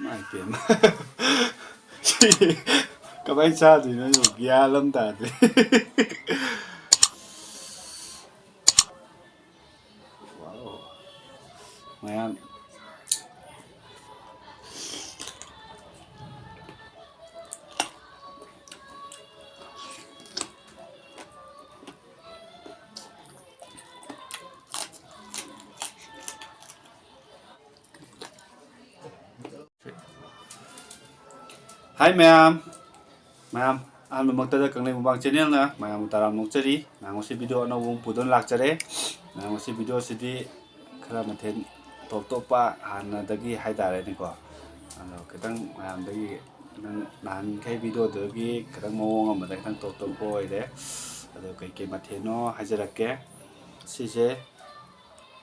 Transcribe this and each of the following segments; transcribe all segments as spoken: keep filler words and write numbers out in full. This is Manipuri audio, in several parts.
ꯏꯃꯥꯏ ꯄꯦꯝꯃ꯫ ꯁꯤ ꯀꯃꯥꯏꯅ ꯆꯥꯗꯣꯏꯅꯣ? ꯑꯩꯕꯨ ꯒ꯭ꯌꯥꯟ ꯑꯃ ꯇꯥꯗꯦ꯫ ꯋꯥꯎ꯫ ꯃꯌꯥꯝ꯫ ꯍꯥꯏ ꯃꯌꯥꯝ, ꯃꯌꯥꯝ ꯑꯍꯥꯟꯕꯃꯛꯇꯗ ꯀꯪꯂꯩ ꯃꯨꯛꯕꯥꯡ ꯆꯦꯅꯦꯜꯅ ꯃꯌꯥꯝꯕꯨ ꯇꯔꯥꯝꯅ ꯑꯣꯛꯆꯔꯤ꯫ ꯃꯌꯥꯝ ꯉꯁꯤ ꯚꯤꯗꯤꯑꯣ ꯑꯅꯧꯕ ꯑꯃ ꯄꯨꯗꯨꯅ ꯂꯥꯛꯆꯔꯦ꯫ ꯃꯌꯥꯝ ꯉꯁꯤ ꯚꯤꯗꯤꯑꯣꯁꯤꯗꯤ ꯈꯔ ꯃꯊꯦꯜ ꯇꯣꯞ ꯇꯣꯞꯄ ꯍꯥꯟꯅꯗꯒꯤ ꯍꯥꯏꯇꯥꯔꯦꯅꯦꯀꯣ꯫ ꯑꯗꯣ ꯈꯤꯇꯪ ꯃꯌꯥꯝꯗꯒꯤ ꯈꯤꯇꯪ ꯅꯍꯥꯟꯈꯩ ꯚꯤꯗꯤꯑꯣꯗꯨꯗꯒꯤ ꯈꯤꯇꯪ ꯃꯑꯣꯡ ꯑꯃꯗ ꯈꯤꯇꯪ ꯇꯣꯞ ꯇꯣꯞꯄ ꯑꯣꯏꯔꯦ꯫ ꯑꯗꯣ ꯀꯩꯀꯩ ꯃꯊꯦꯜꯅꯣ ꯍꯥꯏꯖꯔꯛꯀꯦ꯫ ꯁꯤꯁꯦ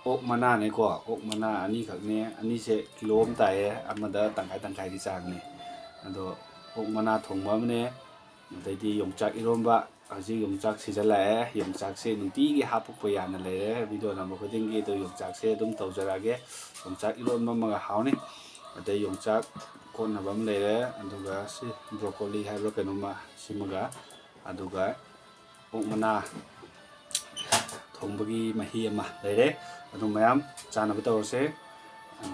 ꯑꯣꯛ ꯃꯅꯥꯅꯦꯀꯣ, ꯑꯣꯛ ꯃꯅꯥ ꯑꯅꯤꯈꯛꯅꯦ꯫ ꯑꯅꯤꯁꯦ ꯀꯤꯂꯣ ꯑꯃ ꯇꯥꯏꯌꯦ, ꯑꯃꯗ ꯇꯪꯈꯥꯏ ꯇꯪꯈꯥꯏꯒꯤ ꯆꯥꯡꯅꯦ꯫ ꯑꯗꯣ ꯑꯣꯛ ꯃꯅꯥ ꯊꯣꯡꯕ ꯑꯃꯅꯦ, ꯑꯗꯩꯗꯤ ꯌꯣꯡꯆꯥꯛ ꯏꯔꯣꯝꯕ꯫ ꯍꯧꯖꯤꯛ ꯌꯣꯡꯆꯥꯛ ꯁꯤꯖꯜꯂꯛꯑꯦ, ꯌꯣꯡꯆꯥꯛꯁꯦ ꯅꯨꯡꯇꯤꯒꯤ ꯍꯥꯞꯄꯛꯄ ꯌꯥꯅ ꯂꯩꯔꯦ꯫ ꯚꯤꯗꯤꯑꯣ ꯅꯝꯕ ꯈꯨꯗꯤꯡꯒꯤ ꯑꯗꯣ ꯌꯣꯡꯆꯥꯛꯁꯦ ꯑꯗꯨꯝ ꯇꯧꯖꯔꯛꯑꯒꯦ꯫ ꯌꯣꯡꯆꯥꯛ ꯏꯔꯣꯟꯕ ꯑꯃꯒ ꯍꯥꯎꯅꯤ, ꯑꯗꯩ ꯌꯣꯡꯆꯥꯛ ꯀꯣꯠꯅꯕ ꯑꯃ ꯂꯩꯔꯦ, ꯑꯗꯨꯒ ꯁꯤ ꯕ꯭ꯔꯣꯀꯣꯂꯤ ꯍꯥꯏꯕ꯭ꯔꯥ ꯀꯩꯅꯣꯝꯃ, ꯁꯤꯃꯒ, ꯑꯗꯨꯒ ꯑꯣꯛ ꯃꯅꯥ ꯊꯣꯡꯕꯒꯤ ꯃꯍꯤ ꯑꯃ ꯂꯩꯔꯦ꯫ ꯑꯗꯨ ꯃꯌꯥꯝ ꯆꯥꯅꯕ ꯇꯧꯔꯁꯦ꯫ ꯑ,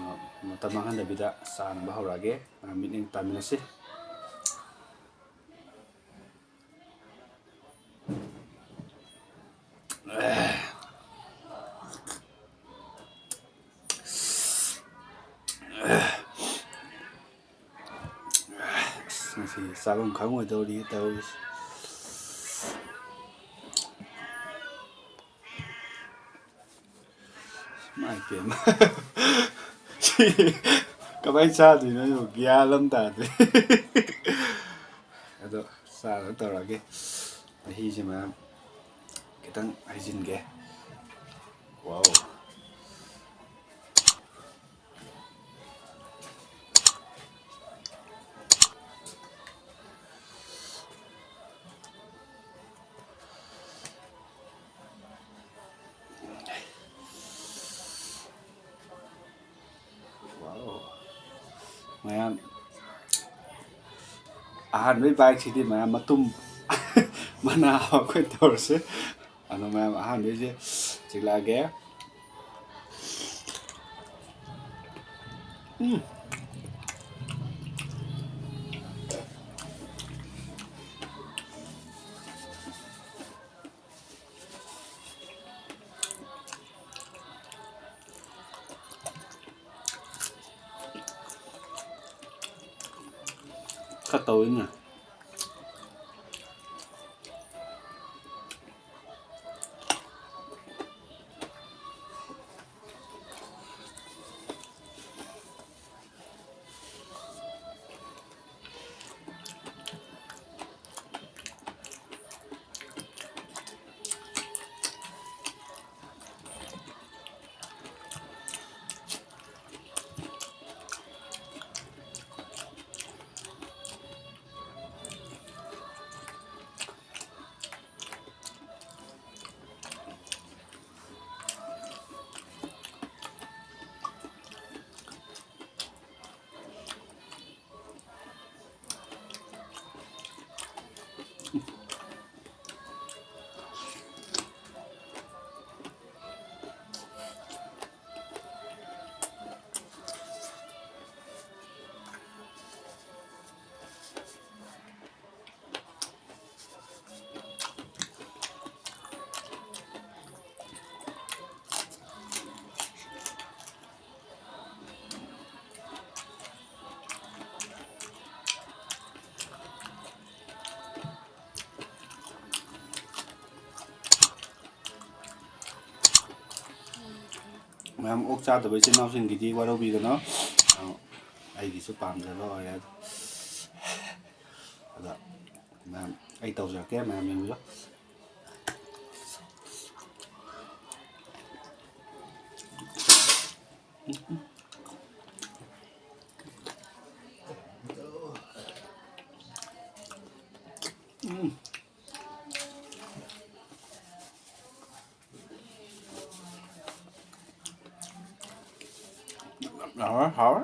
ꯃꯇꯝ ꯃꯥꯡꯍꯟꯗꯕꯤꯗ ꯆꯥꯅꯕ ꯍꯧꯔꯛꯑꯒꯦ꯫ ꯑ, ꯃꯤꯠꯌꯦꯡ ꯇꯥꯃꯤꯟꯅꯁꯤ꯫ ꯑꯁ, ꯉꯁꯤ ꯆꯥꯐꯝ ꯈꯪꯉꯣꯏꯗꯧꯔꯤ ꯇꯧꯔꯤꯁꯦ꯫ ꯏꯃꯥꯏ ꯄꯦꯝꯃ꯫ ꯁꯤ ꯀꯃꯥꯏꯅ ꯆꯥꯗꯣꯏꯅꯣ? ꯑꯩꯕꯨ ꯒ꯭ꯌꯥꯟ ꯑꯃ ꯇꯥꯗꯦ꯫ ꯑꯗꯣ ꯆꯥꯅꯕ ꯇꯧꯔꯒꯦ꯫ ꯃꯍꯤꯁꯦ ꯃꯌꯥꯝ ꯈꯤꯇꯪ ꯍꯩꯖꯤꯟꯒꯦ꯫ ꯋꯥꯎ꯫ ꯋꯥꯎ꯫ ꯃꯌꯥꯝ ꯑꯍꯥꯟꯕꯩ ꯕꯥꯏꯛꯁꯤꯗꯤ ꯃꯌꯥꯝ ꯃꯇꯨꯝ ꯃꯅꯥ ꯑꯩꯈꯣꯏ ꯇꯧꯔꯁꯦ꯫ ꯑꯗꯣ ꯃꯌꯥꯝ ꯑꯍꯥꯟꯕꯩꯁꯦ ꯆꯤꯛꯂꯛꯑꯒꯦ꯫ ꯎꯝ꯫ ꯈꯔ ꯇꯧꯋꯤꯅꯦ꯫ ꯃꯌꯥꯝ ꯑꯣꯛ ꯆꯥꯗꯕ ꯏꯆꯤꯟ ꯏꯅꯥꯎꯁꯤꯡꯒꯤꯗꯤ ꯋꯥꯔꯧꯕꯤꯒꯅꯨ꯫ ꯑ, ꯑꯩꯒꯤꯁꯨ ꯄꯥꯝꯖꯕ ꯑꯣꯏꯔꯦ꯫ ꯑꯗ ꯃꯌꯥꯝ ꯑꯩ ꯇꯧꯖꯔꯛꯀꯦ, ꯃꯌꯥꯝ ꯌꯦꯡꯕꯤꯌꯨ꯫ ꯎꯝ꯫ ꯍꯥꯎꯔꯦ, ꯍꯥꯎꯔꯦ꯫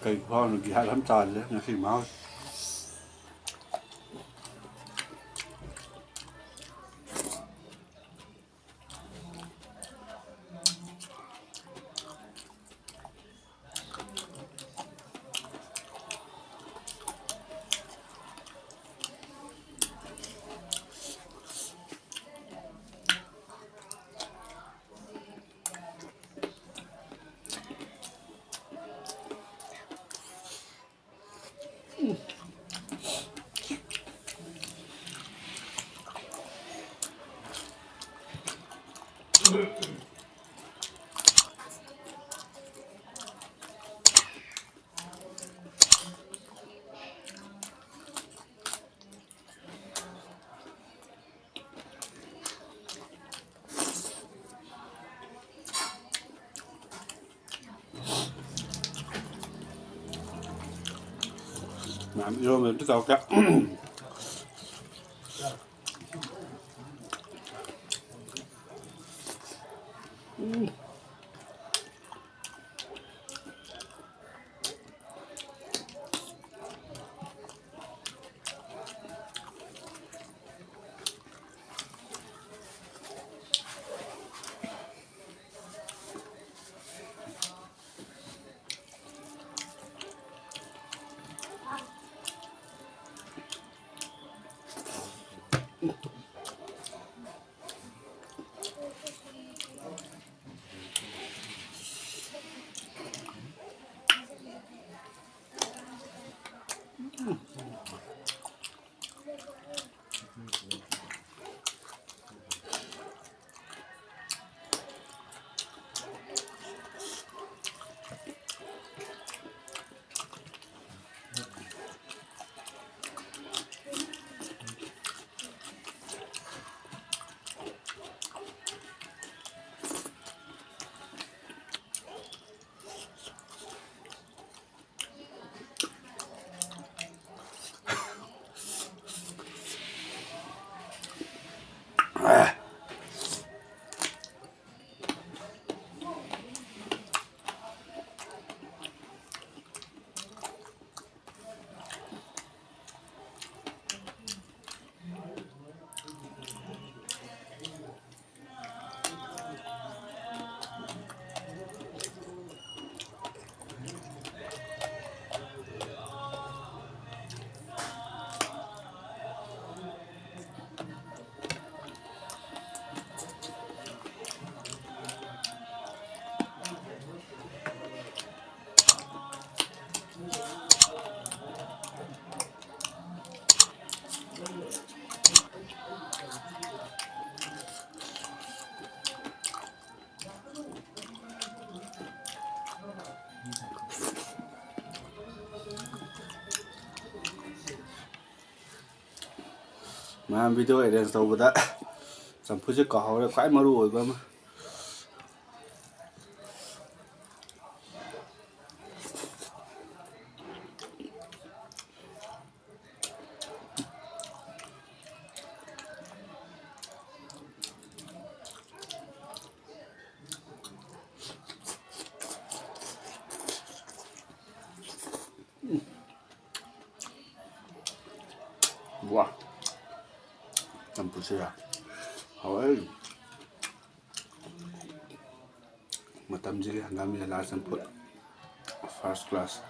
ꯀꯩ ꯈꯨꯍꯥꯎꯅꯣ, ꯒ꯭ꯌꯥꯟ ꯑꯃ ꯇꯥꯗ꯭ꯔꯦ ꯉꯁꯤ ꯃꯍꯥꯎꯁꯦ꯫ ꯃꯌꯥꯝ ꯏꯔꯣꯟꯕ ꯑꯝꯇ ꯇꯧꯔꯛꯀꯦ꯫ ꯉꯔꯥꯡ video arrange ꯇꯧꯕꯗ ꯆꯝꯐꯨꯠꯁꯦ ꯀꯥꯎꯍꯧꯔꯦ, ꯈ꯭ꯋꯥꯏ ꯃꯔꯨ ꯑꯣꯏꯕ ꯑꯃ꯫ ꯋꯥ, ꯆꯝꯐꯨꯠꯁꯤꯔ ꯍꯥꯎꯋꯦ꯫ ꯃꯇꯝꯁꯤꯒꯤ ꯍꯪꯒꯥꯝ ꯌꯦꯂꯥ ꯆꯝꯐꯨꯠ, first class꯫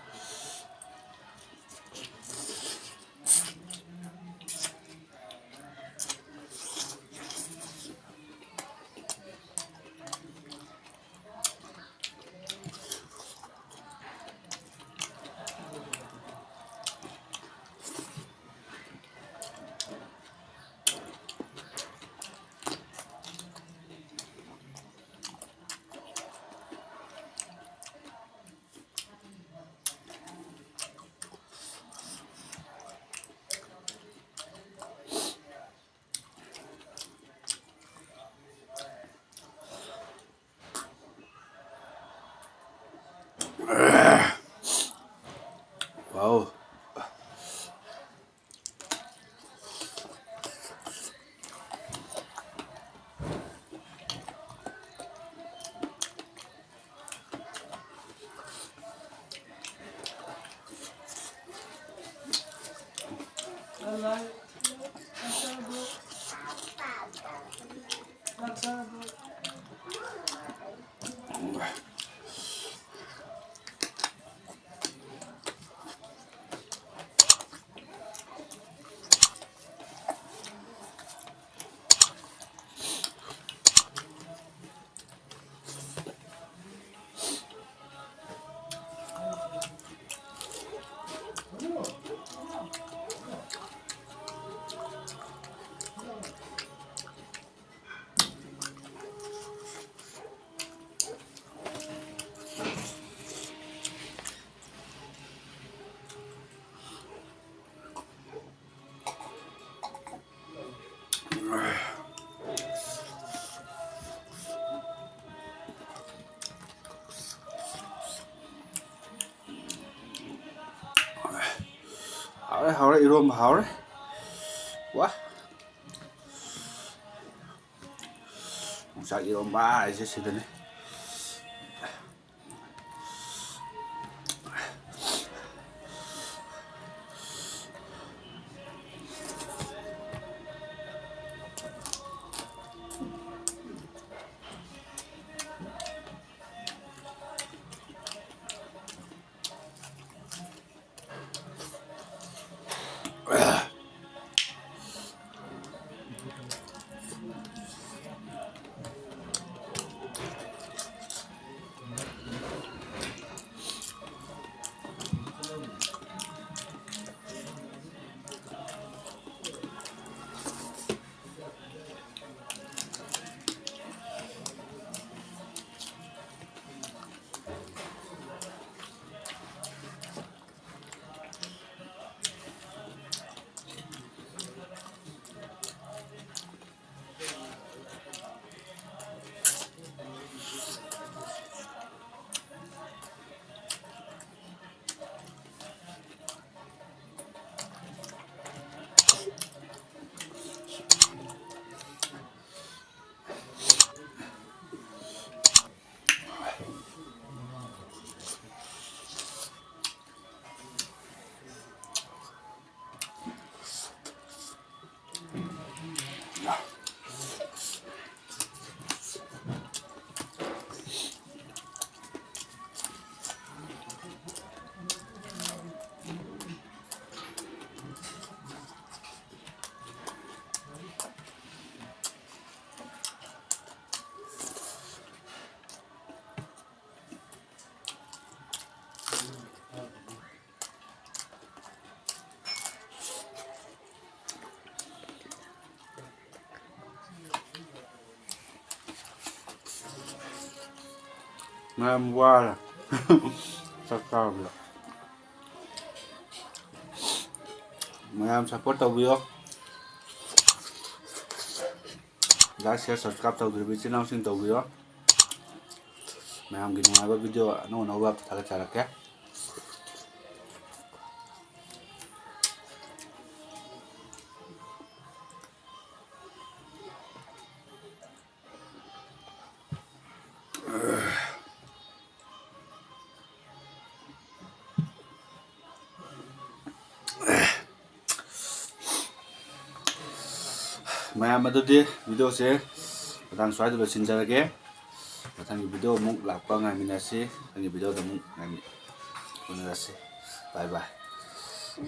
Wow. ꯍꯥꯎꯔꯦ, ꯍꯥꯎꯔꯦ, ꯏꯔꯣꯝꯕ ꯍꯥꯎꯔꯦ꯫ ꯋꯥ! ꯌꯣꯡꯆꯥꯛ ꯏꯔꯣꯝꯕ ꯍꯥꯏꯁꯦ ꯁꯤꯗꯅꯤ꯫ ꯃꯌꯥꯝ ꯋꯥꯔꯦ꯫ ꯆꯥꯛ ꯆꯥꯕꯗ꯫ ꯃꯌꯥꯝ support ꯇꯧꯕꯤꯌꯣ꯫ Like, share, subscribe ꯇꯧꯗ꯭ꯔꯤꯕ ꯏꯆꯤꯟ ꯏꯅꯥꯎꯁꯤꯡ ꯇꯧꯕꯤꯌꯣ꯫ ꯃꯌꯥꯝꯒꯤ ꯅꯨꯡꯉꯥꯏꯕ video ꯑꯅꯧ ꯑꯅꯧꯕ ꯊꯥꯒꯠꯆꯔꯛꯀꯦ꯫ ꯃꯌꯥꯝ ꯑꯗꯨꯗꯤ video ꯁꯦ ꯃꯇꯥꯡ ꯁ꯭ꯋꯥꯏꯗ ꯂꯣꯏꯁꯤꯟꯖꯔꯒꯦ꯫ ꯃꯊꯪꯒꯤ video ꯑꯃꯨꯛ ꯂꯥꯛꯄ ꯉꯥꯏꯃꯤꯟꯅꯁꯤ꯫ ꯃꯊꯪꯒꯤ video ꯗ ꯑꯃꯨꯛ ꯉꯥꯏꯃꯤ-, ꯎꯅꯔꯁꯤ꯫ Bye bye꯫